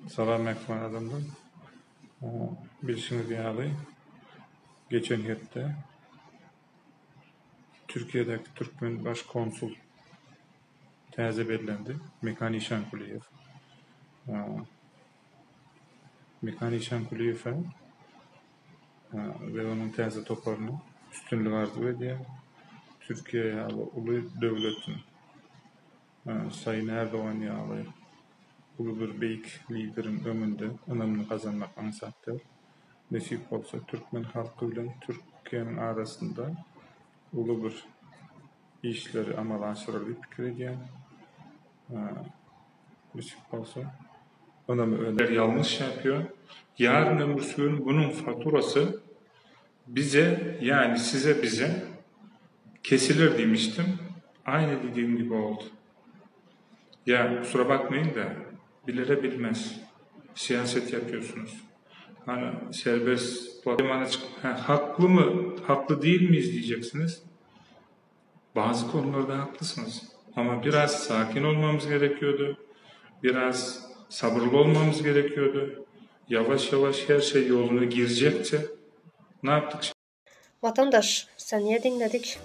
Salam mähriban adamlar. Bilşiňiz ýaly, geçen hepde Türkiýedäki türkmen baş konsul täze bellendi, Mekan Işankulyýew. Mekan Işankulyýewe we onuň täze toparyna üstünlik arzuw edýän. Türkiýe ýaly uly döwletiň Saýyn Erdogan ýaly uly bir beýik lideriň öňünde ynamyny gazanmak aňsat däl. Nesip bolsa türkmen halky bilen Türkiýäniň arasynda uly bir işleri amala aşyrar diýip pikir edýän. Nesip bolsa ynamy öne. Ýalňyş ýapýar. Ýaryn ömürsügün bunuň faturasy Bize yani size bize kesilir diýmişdim, aynı dediğim gibi oldu. Ya kusura bakmayın da bilere bilmez siyaset yapıyorsunuz. Hani serbest platformana çıkıp ha, haklı mı haklı değil miyiz diyeceksiniz. Bazı konularda haklısınız. Ama biraz sakin olmamız gerekiyordu. Biraz sabırlı olmamız gerekiyordu. Yavaş yavaş her şey yoluna girecekti. Ne yaptık Watandaş, sen niye diňledik?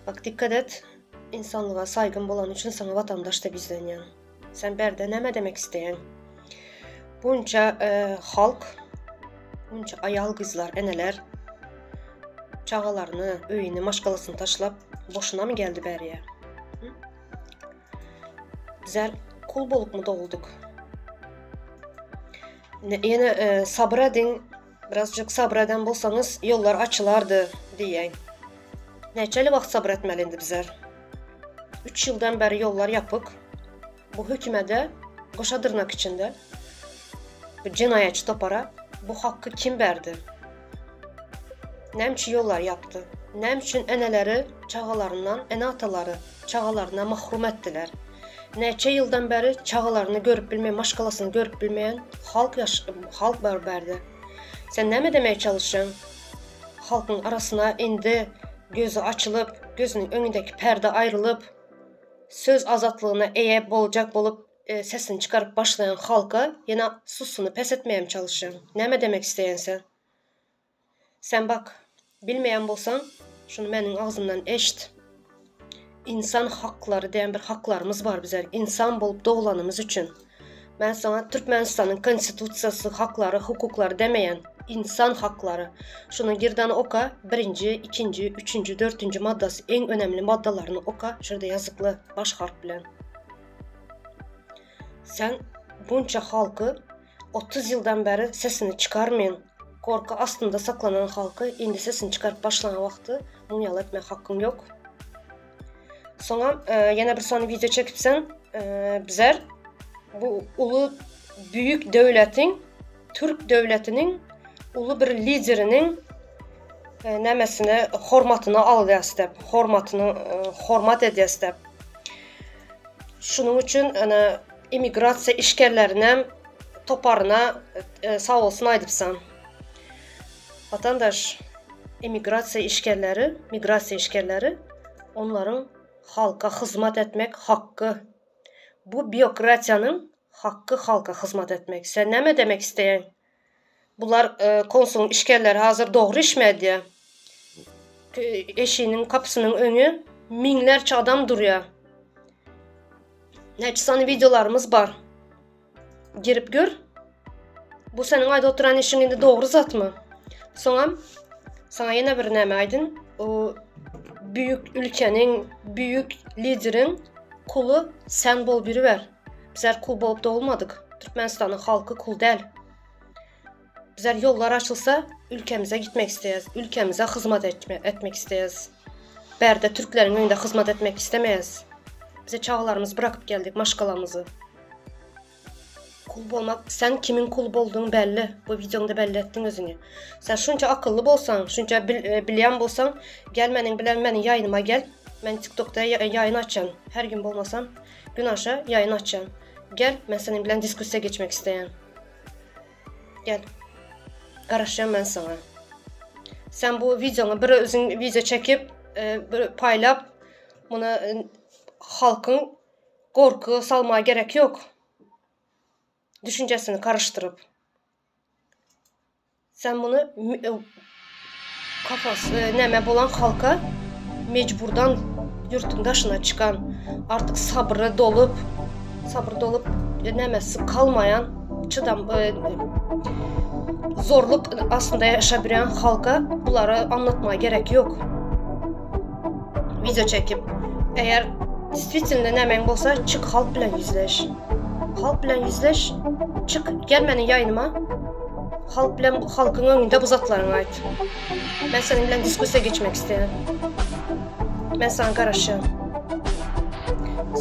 Bak dikkat et, insanlyga saýgym bolany üçin saňa watandaş diýip ýüzlenýän. Sen bärde näme demek isleýäň? Bunça e, halk, bunça aýal gyzlar, eneler çagalaryny, öýüni, maşgalasyny taşlap boşuna mı geldi bäriye? Bizler kul bolupmy doguldyk? Ýene e, sabyr ediň, birazjyk sabyr eden bolsaňyz ýollar açylardy diýýän. Näçeli wagt sabyr etmeli indi bizler? 3 ýyldan bäri ýollar ýapyk. Bu hökümede goşa dyrnak içinde bu jenaýatçy topara bu hakkı kim berdi? Näme üçin ýollar ýapdy? Näme üçin eneleri çagalaryndan, ene-atalary çagalaryna mahrum etdiler? Näçe ýyldan bäri çagalaryny görüp bilmeýän, maşgalasyny görüp bilmeýän halk ýaş halk bar bärde. Sen näme demeye çalışýaň? Halkyň arasyna indi gözi açylyp, gözüniň öňündäki perde aýrylyp, söz azatlygyna eýe boljak bolup e, sesini çykaryp başlaýan halka ýene susuny pes etmeye çalışýaň. Näme demek isleýän sen? Sen bak, bilmeýän bolsaň, şuny meniň agzymdan eşit. Insan haklary diýen bir haklarymyz bar bize, insan bolup doglanymyz üçin. Men saňa Türkmenistanyň konstitusiýasy haklary, hukuklary demeýän, insan haklary. Şuny girden oka, birinji, ikinji, üçünji, dörtünji maddasy iň önemli maddalaryny oka, şurada ýazykly baş harp bilen. Sen bunça halky 30 ýyldan bäri sesini çykarmaýan, gorky astynda saklanan halky indi sesini çykaryp başlan wagty muny ýaly etmek hakyň ýok. Soňam e, ýene bir sany video çekipsen, e, bizler bu uly büyük döwletiň Türk döwletiniň uly bir lideriniň e, nämesine hormatyny alýas diýip, hormatyny e, hormat edýäs diýip. Şunuň üçin ana immigrasiýa işgärlerine toparyna e, sag bolsun aýdypsan. Watandaş immigrasiýa işgärleri, migrasiýa işgärleri onlaryň halka hyzmat etmek hakkı. Bu býokratiýanyň hakkı halka hyzmat etmek. Sen näme demek isleýäň? Bular e, konsulyň işgärleri hazır dogry işmi edýär? Eşiğinin kapısының öňü miňlerçe adam durýar. Näçe sany videolarymyz bar. Girip gör. Bu seniň aýdyp oturan işiň indi dogry zatmy? Soňam saňa ýene bir näme aýdyn. O büyük ülkeniň, büyük lideriň kuly sen bol biriber. Bizler kul bolup dogulmadyk. Türkmenistanyň halky kul däl. Bizler ýollar açylsa ülkemize gitmek isleýäs. Ülkemize hyzmat etme, etmek isleýäs. Bärde türkleriň öňünde hyzmat etmek islemeýäs. Bize çagalarymyzy bırakyp geldik, maşgalamyzy. Kul bolmak, sen kimin kul bolduň belli. Bu videoňda belli etdiň özüňi. Sen şunça akylly bolsaň, şunça bil, e, bilýän bolsaň, gel meniň bilen meniň ýaýynyma gel. Men TikTokda ýaýyn açýan. Her gün bolmasam, gün aşa ýaýyn açýan. Gel, men seniň bilen diskussiýa geçmek isleýän. Gel. Garaşýan men saňa. Sen bu videoňy bir özüň video çekip, e, bir paýlap, muny e, halkyň gorky salmaga gerek ýok. Düşünjesini karyşdyryp. Sen muny kafasy näme bolan halka mejburdan ýurtuň daşyna çykan, artyk sabry dolup, sabry dolup nämesi kalmaýan, çydam zorluk astynda ýaşap ýören halka bulary anlatmaga gerek ýok. Wideo çekip, eger действительно nämäň bolsa çyk halk bilen ýüzleş. Halk bilen ýüzleş, çyk gel meniň ýaýnyma. Halk bilen halkyň öňünde bu zatlaryňy aýt. Men seniň bilen diskussiýa geçmek isleýän. Men saňa garaşýan.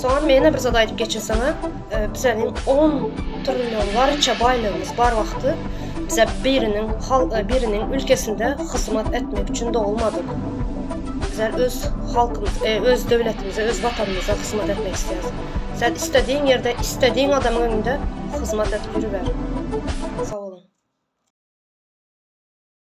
Soňam men bir zat aýdyp geçin saňa. E, bizeniň 10 trillionlarça baýlygymyz bar wagty bize biriniň hal e, biriniň ülkesinde hyzmat etmek üçin dogulmadyk. Bizler öz halkymyz, e, öz döwletimize, öz watanymyza hyzmat etmek isleýäris. Sen istediğin ýerde, istediğin adamyň öňünde hyzmat edip ýürüber. Sag bol.